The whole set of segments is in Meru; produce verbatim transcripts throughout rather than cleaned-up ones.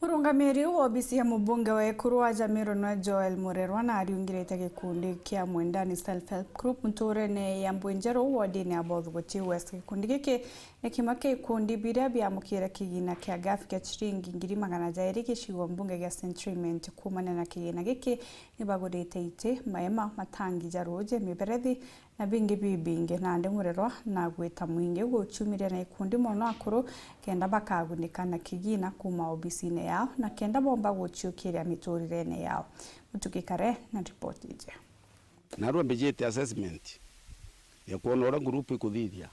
Murungamiri wa obisi ya mubunge wa Ekuru wa Jamiru nwe Joel Murerwa na ariungirite gikundi kia Mwendani Self Help Group nturene ya Mbwinjeru wodini ya Bothuguchi West. Gikundi giki ni kimwe kia ikundi biria biamukire kigina kia ngafi kia ciringi ngiri magana jairi gicigo mbunge gia Central Imenti. Kuumania na kigina giki, ni bagurite iti, maema, matangi ja ruuji, miberethi na bingi bibingi. Nandi Murerwa na agwita mwingi guciumiria na ikundi mono akuru kenda bakagunika na kigina kuuma obisine yao na kenda bomba guciukiria miturirene yao. Mutugi Kare na ripoti iji. Narua mbijite assessment ya kwona uria ngurupu ikuthithia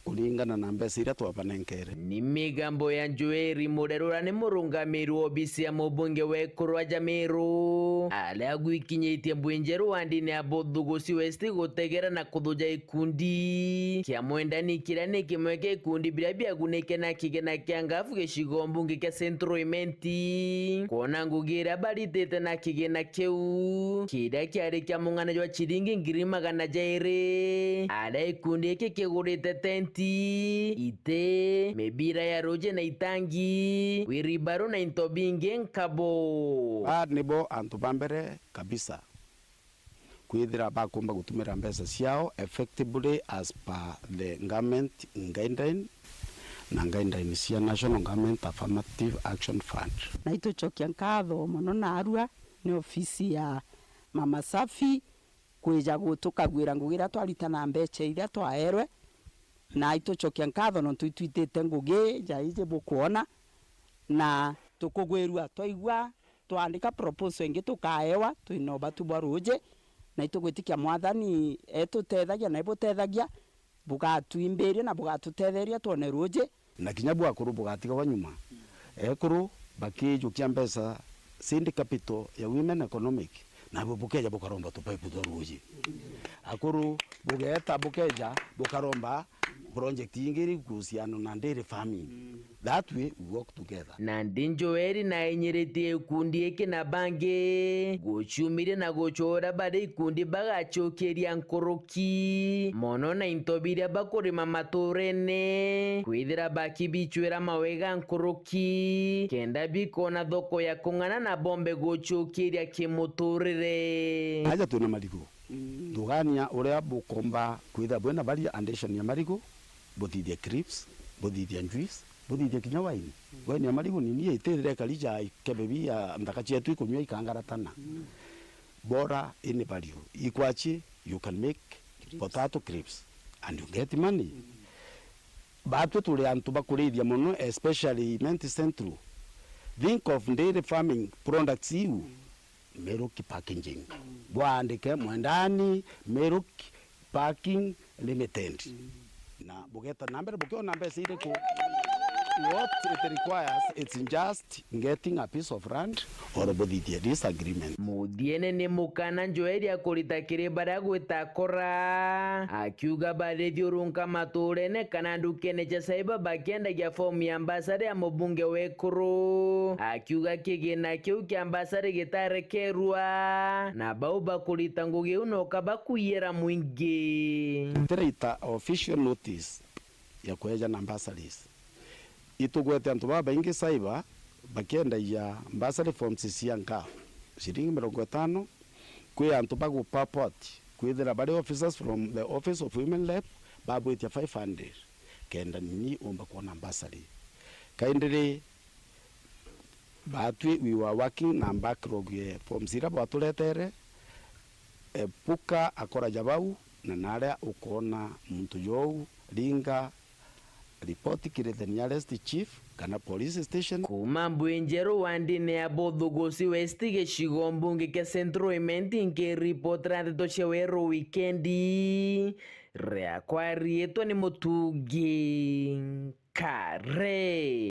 kuringana na mbeca iria twabanenkere. Ni migambo ya Joeli Murerwa ni murungamiri wa obisi ya mubunge wa Ekuru wa Jamiru, aria agwikinyitie Mbwinjeru wodini ya Bothuguchi West gutegera na kuthuja gikundi kia Mwendani kiria ni kimwe kia ikundi biria biagunike na kigina kia ngafu gicigo mbunge kia Central Imenti. Kwona ngugi iria baritite na kigina kiu kiria kiari kia mung'ana jwa ciringi ngiri magana jairi, aria gikundi giki kigurite tenti, iti, mibira ya ruuji na itangi, wiribaru na into bingi nkabo. Aa nibo antu ba mbere kabisa kwithira bakumba gutumira mbeca ciao effectively as per the government guideline na guideline cia National Government Affirmative Action Fund. Na itucokia nkatho mono narua ni ofisi ya Mama Safi kwija gutukagwira ngugi iria twarita na mbeca iria twaerwe, na itucokia nkatho nontu itwitite ngugi ja iji bukwona, na tukugwirua twaigua twaandika proposal ingi tukaewa twina ubatu bwa ruuji, na itugwitikia Mwathani etutethagia na ibutethagia, bugatwimbiria na bugatutetheria twone ruuji. Na kinya bwa akuru bugatigagwa nyuma. Ekuru bakijukia mbeca seed capital ya women economic, nabo bukeja bukaromba tupaipu twa ruuji. Akuru bugeeta bukeja bukaromba project ingi iri kuhusiana na dairy farming. That way we work together. Nandi Joeli na ainyiritie gikundi giki na bangi guciumiria na gucora baria ikundi bagacokeria nkuruki mono na into biria bakurima maturene, kwithira bakibicwira mawega nkuruki kenda bikona thoko ya kung'ana na bombe gucokeria kimuturire. Aja twina marigu. Ndugania uria bukomba kwithira bwina value addition ya marigu, buthithia crisps, buthithia juice, buthithia kinya wine. Wine ya marigu ni niyo itithire ikarija ikebe bia nthaka cietu ikunywa ikangaratana. Bora ini value. Ikwachi, you can make potato crisps and you get money. Batwi turi antu bakurithia mono, especially Imenti Central. Think of dairy farming products iu. Meru Packaging. Bwaandike Mwendani Meru Packing Limited. Na bugeta na mbere bukiona mbeca iriku. What it requires, it's just getting a piece of land or buthithie lease agreement. Muthiene ni mukana Joeli akurita kiri baria gwita akora, akiuga barithiurunka maturene kana ndukene cia cyber bakiendagia fomu ya mbasari ya mubunge wa Ekuru, akiuga kigina kiu kia mbasari gitarekerua, na bau bakurita ngugi iu noka bakuiyera mwingi. Tiraita official notice ya kweja na bursaries. Itugwete antu babaingi cyber bakiendagia bursary forms cia nka ciringi mirongo itano, kwi antu ba gupapot kwithira bari officers from the Office of Women Rep babwitia five hundred kenda nini umba kwona bursary. Kaindi ri, batwi we were working na backlog ya forms iria bwaturetere, epuka akora ja bau, na naria ukoona muntu jou, ringa ripoti kiri the nearest chief kana police station. Kuuma Mbwinjeru wandine ya Bothugusi West gicigo mbunge kia Central Imenti, nkiripotera ndeto cia Weru Wikendi, riakwa riitwa ni Mutugi Kare.